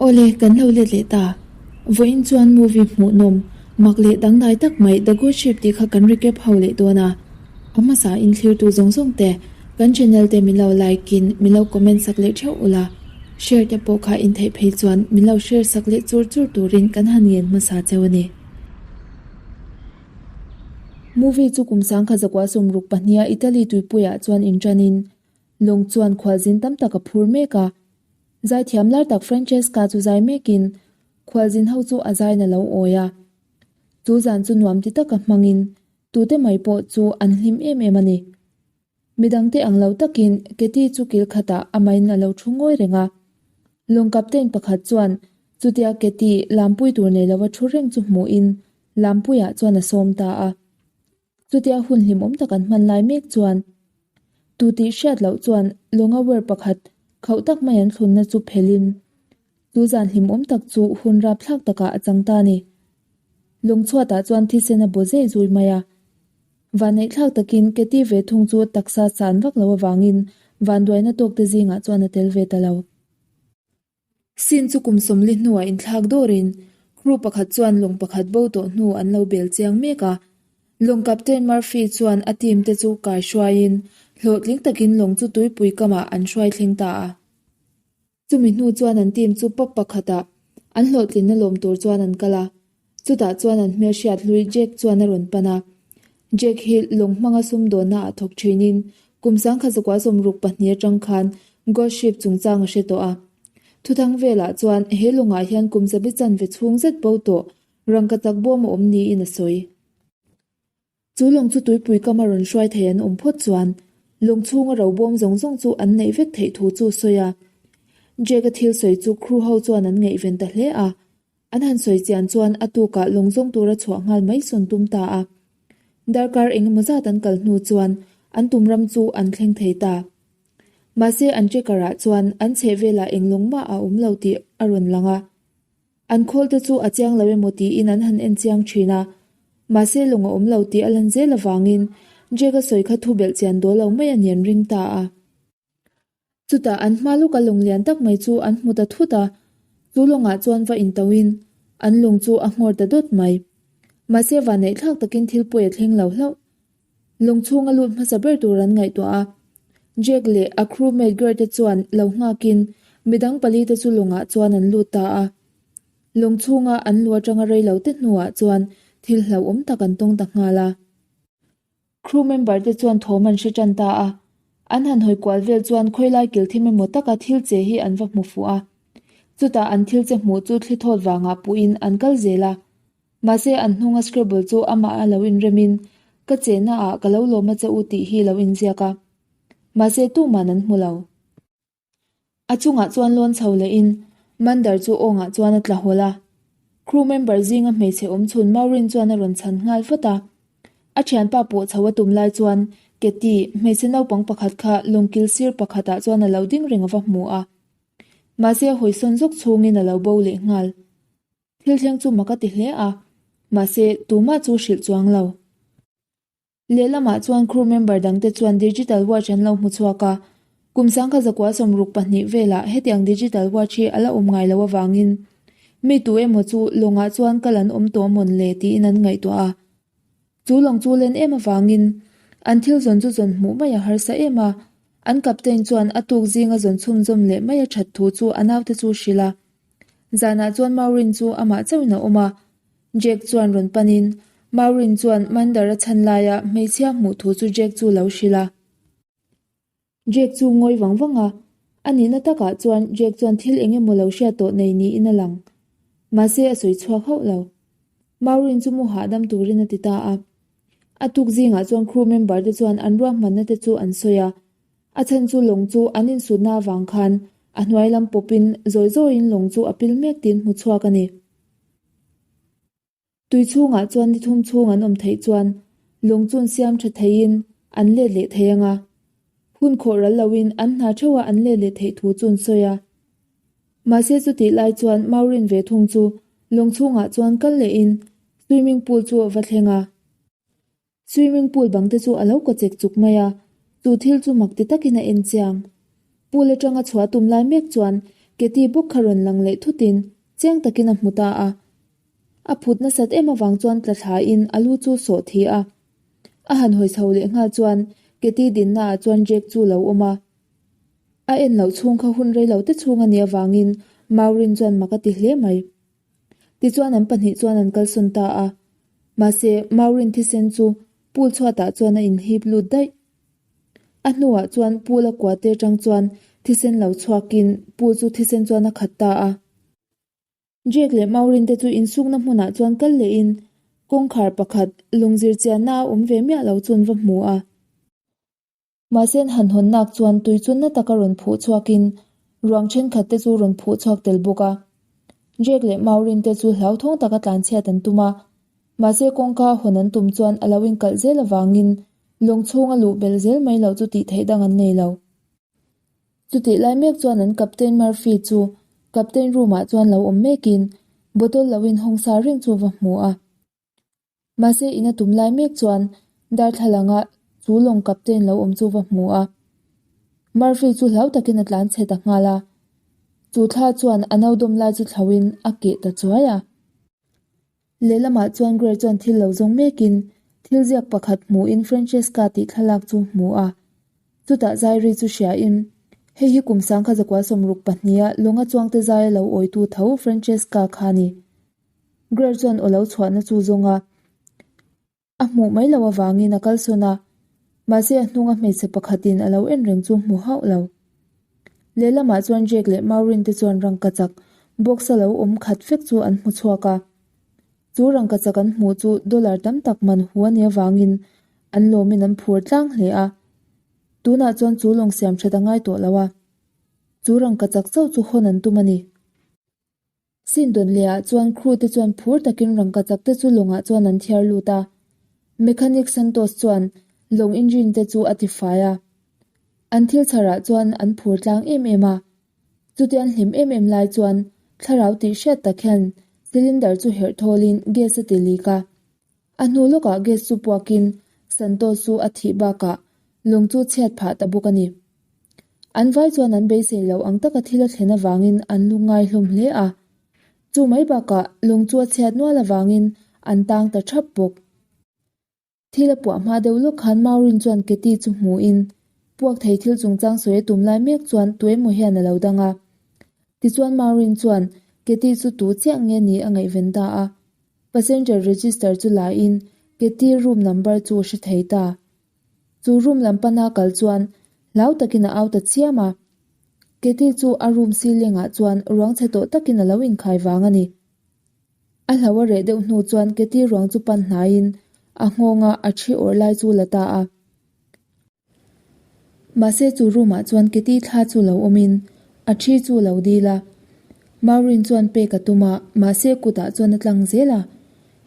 Awle, kan lo let leh ta. Vawiin chuan movie hmuhnawm, mak leh dangdai tak mai The Good Ship tih kha kan recap ho leh dawn a. A hmasa in thlirtu zawng zawng te, kan channel te min lo like in min lo comment sak leh theuh ula. Share te pawh kha in theih phei chuan min lo share sak leh chur chur turin kan han ngen hmasa cheu a ni. Movie chu kum sangkhat zakua sawmruk pahniha Italy tuipuiah chuan inṭanin lawng chuan khualzin tam tak a phur mek a. Zaithiam lar tak Francesca chu zai mekin khualzin ho chu a zain a lo awi a. Chu zan chu nuam ti taka hmangin tute mai pawh chu an hlim em em a ni. Midangte ang lo takin Katie chu kil khatah amahin a lo thu ngawi reng a. Lawng captain pakhat chuan chutia Katie lampui tur nei lova thu reng chu hmuhin lampuiah chuan a sawm ta a. Chutia hun hlimawm tak an hman lai mek chuan tu tih hriat loh chuan lawnga wer pakhat khauh tak mai an thlunna chu phelhin chu zan hlimawm tak chu hun rapthlak takah a chang ta a ni. Lawng chhuatah chuan thisen a baw zeh zui mai a. Vanneihthlak takin Katie ve thung chu taksa san vak lo avangin vanduaina tawkte zingah chuan a tel ve ta lo. Sin chu kum sawmli hnuah inthlak dawrin crew pakhat chuan lawng pakhat bo tawh hnu an lo bel chiang mek a. Lawng Captain Murphy chuan a team te chu kai hruaiin hlawhtling takin lawng chu tuipui kamah an hruai thleng ta a. Chumi hnu chuan an team chu pub pakhatah an hlawhtlinna lawm tur chuan an kal a. Chutah chuan an hmelhriat hlui Jack chuan a rawn pan a. Jack hi lawng hmanga sumdawnna ah thawk thinin kum sangkhat zakua sawmruk pahnih atang khan Ghost Ship chungchang a hre tawh a. Thuthang velah chuan he lawngah hian kum zabi chanve chhung zet bo tawh rangka tak bawm a awm niin a sawi. Chu lawng chu tuipui kam a rawn hruai thei an awm phawt chuan lawng chhunga ro bawm zawng zawng chu an neih vek theih thu chu sawi a. Jack-a thil sawi chu crew ho chuan an ngaihven ta hle a. An han sawi chian chuan a tukah lawng zawng tura chhuah nghal mai sawn tum ta a. Darkar eng emaw zat an kal hnu chuan an tum ram chu an thleng thei ta. Mahse an tracker ah chuan an chheh velah eng lawng mah a awm lo tih a rawn lang a. An khawl te chu a chiang lo emaw tiin an han en chiang thin a, mahse lawng a awm lo tih a lan zel avangin Jack-a sawi kha thu belh chian dawl lo mai a ni an ring ta a. Chutah an hma lawka lawng lian tak mai chu an hmu ta thut a, chu lawngah chuan va intoin an lawng chu a nghawr ta dawt mai. Mahse vanneihthlak takin thil pawi a thleng lo hlauh. Lawng chhunga lut hmasa ber tur an ngaihtuah a, Jack leh a crewmate Gert te chuan lo nghakin midang pali te chu lawngah chuan an lut ta a. Lawng chhunga an lu atanga rei lo te hnuah chuan thil hlauhawm tak an tawng ta nghal a. Crew member te chuan thawm an hre tan ta a, an han hawi kual vel chuan khawilai kil thim emaw taka thil che hi an va hmu fuh a. Chutah an thil che hmuh chu thli thawt vangah puhin an kal zel a. Mahse an hnunga scribble chu amah a lo inremin, Ka chenna ah ka lo lawm a che u tih hi lo inziak a. Mahse tuman an hmu lo. A chungah chuan lawn chho lehin Mandar chu awngah chuan a tla hawlh a. Crew member zinga hmeichhe awm chhun Maureen chuan a rawn chhan nghal vat a. A thianpa pawh chho a tum lai chuan Katie, hmeichhe naupang pakhat kha lawngkil sir pakhatah chuan a lo ding reng a va hmu a. Mahse a hawisawn zawk chhungin a lo bo leh nghal. Thil thleng chu mak a ti hle a, mahse tumah chu hrilh chuang lo. Lehlamah chuan crew member dangte chuan digital watch an lo hmu chhuak a, kum sangkhat zakua 62 velah hetiang digital watch hi a la awm ngai lo avangin mi tu emaw chu lawngah chuan kal an awm tawh mawn le tiin an ngaihtuah a. Chu lawng chu len em avangin an thil zawn chu zawn hmuh mai a harsa em a, an captain chuan a tuk zinga zawn chhunzawm leh mai a that thu chu a naute chu hrilh a. Zanah chuan Maureen chu amah chauhin a awm a, Jack chuan rawn panin Maureen chuan Mandar a chhan laia hmeichhia hmuh thu chu Jack chu lo hrilh a. Jack chu ngawi vang vang a, a nihna takah chuan Jack chuan thil eng emaw lo hriat tawh nei niin a lang. Mahse a sawi chhuak hauh lo. Maureen chu mu hahdam turin a ti ta a. A tuk zingah chuan crew member te chuan an ruahmanna te chu an sawi a, a chhan chu lawng chu an insutna avang khan a hnuai lam pawpin zawi zawiin lawng chu a pil mek tiin hmu chhuak a ni. Tui chhungah chuan ni thum chhung an awm theih chuan lung chun siam tha theiin an let leh thei ang a, hun khawh ral loin an hna theuha an let leh theih thu chu an sawi a. Mahse chutih lai chuan Maureen ve thung chu lung chhungah chuan kal lehin swimming pool chu a va thleng a. Swimming pool bang te chu a lo kaw chek chuk mai a, chu thil chu mak ti takin a en chiang. Pool atanga chhuah tum lai mek chuan Katie bawk kha rawn lang leh thutin chiang takin a hmu ta a. A phut nasat em avang chuan tla thlain a lu chu sawh thi a. A han hawi chho leh nghal chuan Katie dinna ah chuan Jake chu lo awm a. A en loh chhung kha hun rei lo te chhung a nih avangin Maureen chuan mak a ti hle mai. Tichuan an pahnih chuan an kalsawn ta a. Mahse, Maureen thisen chu pool chhuatah chuan a inhip lut daih. A hnuah chuan pool a kua te atang chuan thisen lo chhuakin pool chu thisen chuan a khat ta a. Jake leh Maureen te chu insukna hmunah chuan kal lehin kawngkhar pakhat lungzir chianna a awm ve miah lo chu an va hmu a. Mahse an han hawn nak chuan tui chu na taka rawn phuh chhuakin ruang thenkhat te chu rawn phuh chhuak tel bawk a. Jake leh Maureen te chu hlauthawng taka tlanchhiat an tum a, mahse kawngka a hawn an tum chuan a lo inkalh zel avangin lawng chhunga luh belh zel mai loh chu tih theih dang an nei lo. Chutih lai mek chuan an Captain Murphy chu Captain room ah chuan lo awm mekin bottle lo inhawng sa reng chu a va hmu a. Mahse in a tum lai mek chuan darthlalanga chu lawng captain lo awm chu va hmu a. Murphy chu hlau takin a tlan chhe ta nghal a. Chu thla chuan a no dawm lai chu thlauhin a keh ta chuai a. Lehlamah chuan Gray chuan thil lo zawng mekin thil ziak pakhat hmuhin Francesca tih thlalak chu hmu a. Chutah Zairi chu hriain, Hei hi kum sangkha zakua 62 a lawnga chuangte zai a lo awitu tho Francesca kha a ni. Greer chuan aw lo chhuahna chu zawng a, a hmuh mai loh avangin a kalsawn a, mahse a hnunga hmeichhe pakhatin a lo en reng chu hmu hauh lo. Lehlamah chuan Jake leh Maureen te chuan rangkachak box a lo awm khat vek chu an hmu chhuak a. Chu rangkachak an hmuh chu dollar tam tak man hu a nih avangin an lawmin an phur tlang hle a. Tunah chuan chu lawng siam that a ngai tawh lo a, chu rangkachak chauh chu hawn an tum a ni. Sin dawn lehah chuan crew te chuan phur takin rangkachak te chu lawngah chuan an thiar lut a. Mechanic Santos chuan lawng engine te chu a tifai a. An thil chharah chuan an phur tlang em em a. Chuti an hlim em em lai chuan thlarau tih hriat tak hian cylinder chu herh thawlin gas a ti lik a. A hnu lawkah gas chu puakin Santos chu a thih bakah lawng chu chhiat phah ta bawk a ni. An vai chuan an beisei lo ang taka thil a thlen avangin an lu ngai hlawm hle a. Chu mai bakah lawng chu a chhiat nual avangin an tang ta thap bawk. Thil a puah hma deuh lawk khan Maureen chuan Katie chu hmuhin puak thei thil chungchang sawi a tum lai mek chuan tuemaw hian a lo dang a. Tichuan Maureen chuan Katie chu tu chiah nge ni a ngaihven ta a. Passenger register chu la in Katie room number chu a hre thei ta. Chu room lam pana kal chuan hlau takin a au ta chiam a. Katie chu a room ceiling ah chuan ruang chhe tawh takin a lo inkhai vang a ni. A hlau a reh deuh hnu chuan Katie ruang chu pan hnaiin a nghawnga a thi awrh lai chu la ta a. Mahse chu room ah chuan Katie thla chu lo awmin a thi chu lo dil a. Maureen chuan pek a tum a, mahse kutah chuan a tlang zel a.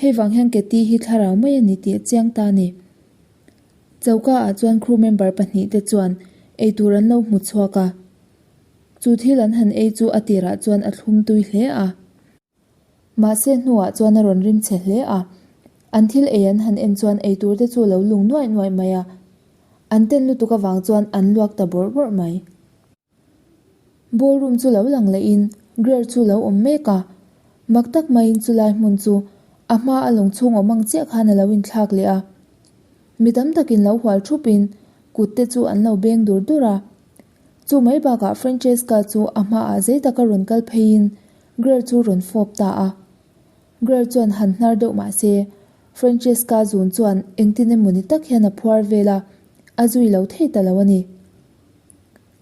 Hei vang hian Katie hi thlarau mai a ni tih a chiang ta a ni. Choka ah chuan crew member pahnihte chuan eitur an lo hmu chhuak a. Chu thil an han ei chu a tirah chuan a thlum tui hle a. Mahse hnuah chuan a rawn rim chhe hle a. An thil ei an han en chuan eitur te chu a lo lung nuaih nuaih mai a. An ten lutuk avang chuan an luak ta bawrh bawrh mai. Ballroom chu lo lang lehin Greer chu lo awm mek a. Mak tak maiin chulai hmun chu a hma a lawng chhung awm ang chiah khan a lo inthlak leh a. Mi tam takin lo hual thupin kut te chu an lo beng dur dur a. Chu mai bakah Francesca chu a hmaah zei taka rawn kal pheiin Greer chu rawn fawp ta a. Greer chuan han hnar deuh mah se, Francesca zun chuan engtin emaw ni tak hian a phuar vel a, a zui lo thei ta lo a ni.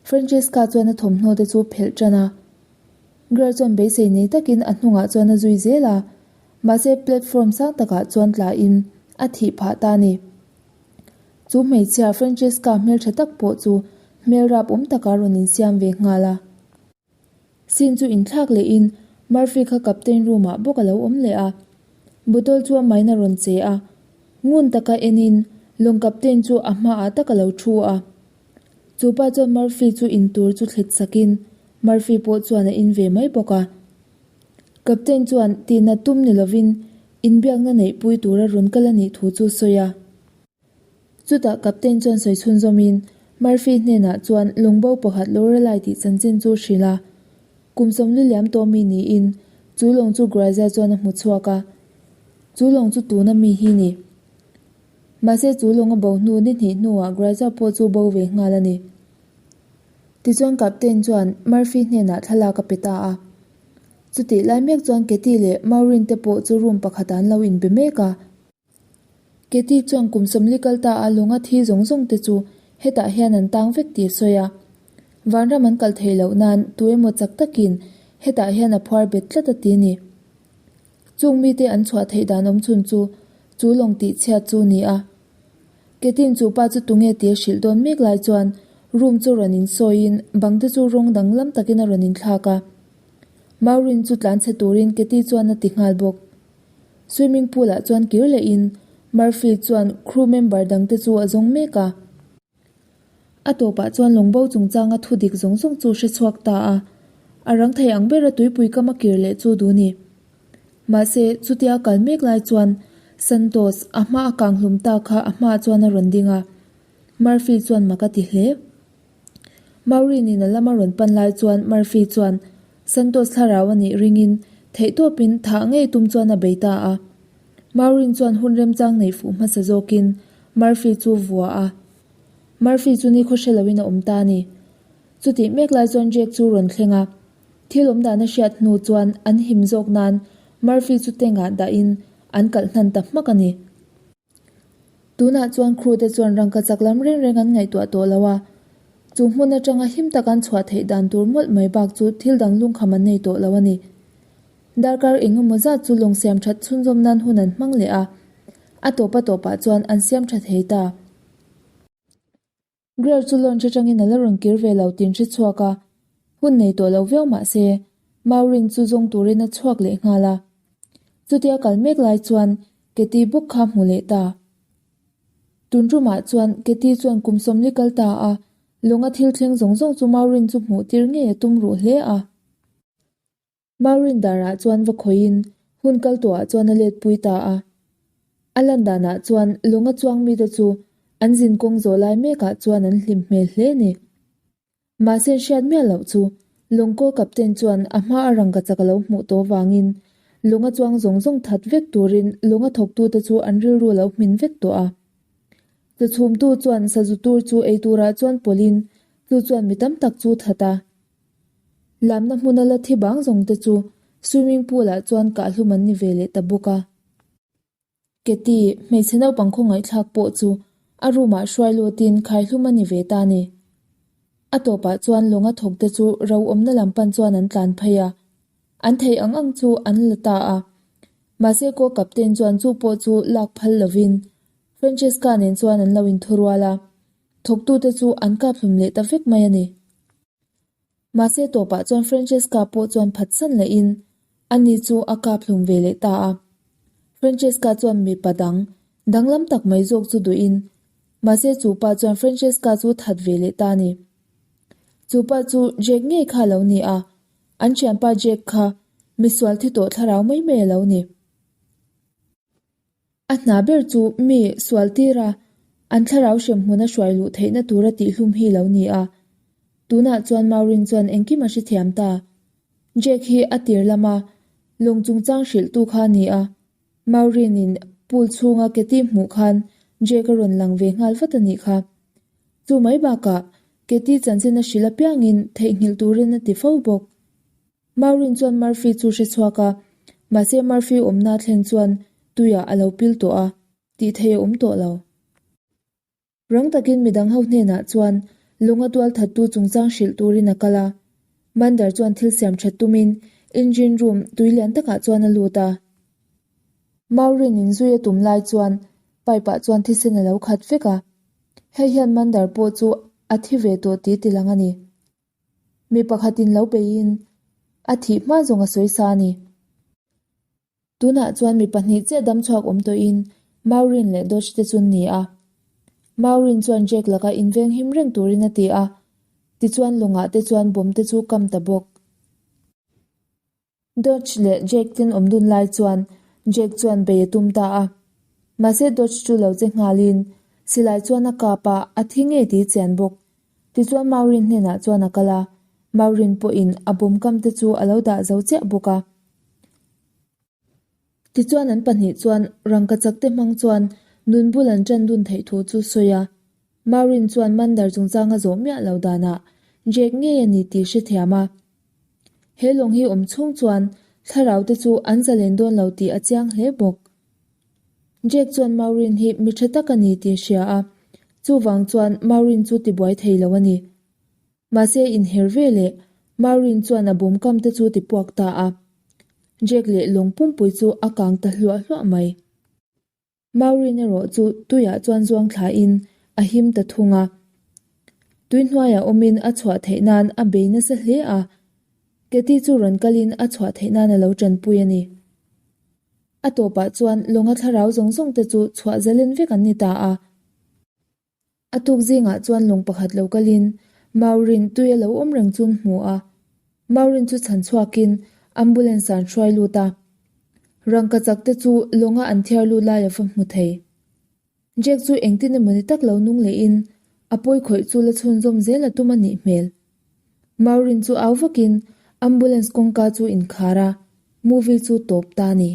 Francesca chuan a thawmhnaw te chu phelh tan a. Greer chuan beisei nei takin a hnungah chuan a zui zel a, mahse platform sang takah chuan tlain a thih phah ta a ni. Chu hmeichhia Francesca hmeltha tak pawh chu hmel rap awm taka rawn insiam ve nghal a. Scene chu inthlak lehin Murphy kha captain room ah bawk a lo awm leh a. Bottle chu a main a rawn che a. Ngun taka enin lawng captain chu a hmaah tak a lo thu a. Chu pa chuan Murphy chu in tur chu thlit sakin Murphy pawh chuan a in ve mai bawk a. Captain chuan tihna tum ni lovin inbiakna neihpui tura rawn kal a nih thu chu sawi a. Chutah Captain chuan sawi chhunzawmin Murphy hnenah chuan lungbo pakhat Lorelai tih chanchin chu hrilh a. Kum 40 liam tawh mi niin chu lawng chu Grazia chuan a hmu chhuak a, chu lawng chu tuna mi hi ni. Mahse chu lawng a bo hnu ni hnih hnuah Grazia pawh chu bo ve nghal a ni. Tichuan Captain chuan Murphy hnenah thlalak a pe ta a. Chutih lai mek chuan Katie leh Maureen te pawh chu room pakhatah an lo inbe mek a. Katie chuan kum 40 kal ta a lawnga thi zawng zawng te chu hetah hian an tang vek tih a sawi a. Vanram an kal theih loh nan tu emaw chak takin hetah hian a phuar bet tlat a ti a ni. Chung mite an chhuah theih dan awm chhun chu chu lawng tih chhiat chu ni a. Ketin chu pa chu tunge tih a hrilh dawn mek lai chuan room chu rawn insawiin bang te chu rawng danglam takin a rawn inthlak a. Maureen chu tlanchhe turin Keti chuan a ti nghal bawk. Swimming pool ah chuan kir lehin Murphy chuan crew member dangte chu a zawng mek a. A tawpah chuan lawngbo chungchanga thu dik zawng zawng chu hre chhuak ta a, a rang thei ang bera tuipui kam a kir leh chu duh ni. Mahse, chutia kal mek lai chuan Santos a hma a kang hlum ta kha a hmaah chuan a rawn ding a, Murphy chuan mak a ti hle. Maureen-in a lama rawn pan lai chuan Murphy chuan Santos thlarau a nih ringin theihtawpin thah ngei tum chuan a bei ta a. Maureen chuan hun remchang neih fuh hmasa zawkin Murphy chu vua a. Murphy chu nikhaw hre loin a awm ta a ni. Chutih mek lai chuan Jake chu rawn thleng a. Thil awm dan a hriat hnu chuan an him zawk nan Murphy chu tank-ah dahin an kalh hnan ta hmak a ni. Tunah chuan crew te chuan rangka chak lam reng reng an ngaihtuah tawh lo a. Chu hmun atanga him taka an chhuah theih dan tur mawlh mai bak chu thil dang lungkham an nei tawh lo a ni. Darkar eng emaw zat chu lawng siam that chhunzawm nan hun an hmang leh a, a tawp a tawpah chuan an siam tha thei ta. Greer chu launch atangin a la rawn kir ve lo tin hre chhuak a, hun nei tawh lo viau mah se, Maureen chu zawng turin a chhuak leh nghal a. Chutia kal mek lai chuan Katie bawk kha hmu leh ta. Tun tumah chuan Katie chuan kum 40 kal ta a, lawnga thil thleng zawng zawng chu Maureen chu hmuh tir ngei a tum ruh hle a. Maureen darah chuan va khawihin hun kal tawhah chuan a let pui ta a. A lan danah chuan lawnga chuang mite chu an zin kawng zawh lai mekah chuan an hlim hmel hle a ni. Mahse hriat miah loh chu lawngkaw captain chuan a hma a rangka chak a lo hmuh tawh vangin lawnga chuang zawng zawng that vek turin lawnga thawktute chu an rilru a lo hmin vek tawh a. Chawchhumtu chuan sazu tur chu ei turah chuan pawlhin chu chuan mi tam tak chu that a. Lamna hmuna la thi bang zawng te chu swimming pool ah chuan kahhlum an ni ve leh ta bawk a. Katie, hmeichhe naupang khawngaihthlak pawh chu a room ah hruai lutin khaihlum a ni ve ta ni. A tawpah chuan lawnga thawk te chu ro awmna lam pan chuan an tlan phei a, an theih ang ang chu an la ta a. Mahse ko captain chuan chu pawh chu lak phal lovin Francesca nen chuan an lo inthurual a, thawktute chu an kaphlum leh ta vek mai a ni. Mahse tawpah chuan Francesca pawh chuan phatsan lehin ani chu a kap hlum ve leh ta a. Francesca chuan mipa dang, danglam tak mai zawk chu duhin, mahse chu pa chuan Francesca chu that ve leh ta a ni. Chu pa chu Jake ngei kha a lo ni a, an thianpa Jake kha misual thi tawh thlarau mai mai a lo ni. A hna ber chu mi sual tira an thlarau hrem hmuna hruai luh theihna tura tihhlum hi lo ni a. Tunah chuan Maureen chuan engkim a hrethiam ta. Jake hi a tir lama lawng chungchang hrilhtu kha a ni a. Maureen-in pool chhunga Katie hmuh khan Jake a rawn lang ve nghal vat a nih kha. Chu mai bakah Katie chanchin a hrilh apiangin theihnghilh turin a ti fo bawk. Maureen chuan Murphy chu hre chhuak a, mahse Murphy awmna thlen chuan tuiah a lo pil tawh a, tih theih a awm tawh lo. Rang takin midang ho hnenah chuan lunga tual thattu chungchang hrilh turin a kal a, Mander chuan thil siam that tumin engine room tui lian takah chuan a lut a. Maureen in zui a tum lai chuan pipe ah chuan thisen a lo khat vek a, hei hian Mander pawh chu a thi ve tawh tih tilang a ni. Mi pakhatin lo beiin a thih hma zawng a sawi sa a ni. Tunah chuan mi pahnih chiah dam chhuak awm tawhin Maureen leh Dodge te chu an ni a. Maureen chuan Jake laka inveng him reng turin a ti a, tichuan lawngah te chuan bomb te chu kam ta bawk. Dodge leh Jake ten awm dun lai chuan Jake chuan bei a tum ta a. Mahse Dodge chu lo che nghalin silai chuan a kap a, a thi ngei tih chian bawk. Tichuan Maureen hnenah chuan a kal a. Maureen pawhin a bawm kam te chu a lo dah zo chiah bawk a. Tichuan an pahnih chuan rangkachak te hmang chuan nun bul an ṭan dun theih thu chu sawi a. Maureen chuan Mandar chungchang a zawh miah lo danah Jake ngei a ni tih hrethiam a. He lawng hi awm chhung chuan thlarau te chu an zalen dawn lo tih a chiang hle bawk. Jake chuan Maureen hi mi ṭha tak a ni tih hria a, chuvang chuan Maureen chu tibuai thei lo a ni. Mahse inher ve leh Maureen chuan a bawm kam te chu ti puak ta a. Jake leh lawng pumpui chu a kang ta hluah hluah mai. Maureen erawh chu tuiah chuan zuang thlain a him ta thung a. Tui hnuaiah awmin a chhuah theih nan a bei nasa hle a, Katie chu rawn kalin a chhuah theih nan a lo tanpui a ni. A tawpah chuan lawnga thlarau zawng zawng te chu chhuah zalen vek an ni ta a. A tuk zingah chuan lawng pakhat lo kalin Maureen tui a lo awm reng chu an hmu a. Maureen chu chhan chhuakin ambulance ah an hruai lut a. Rangkachak te chu lawnga an thiar lut lai a va hmu thei. Jack chu engtin emaw ni tak lo nung lehin a pawi khawih chu la chhunzawm zel a tum a nih hmel. Maureen chu au vakin ambulance kawngka chu inkhar a, movie chu tawp ta a ni.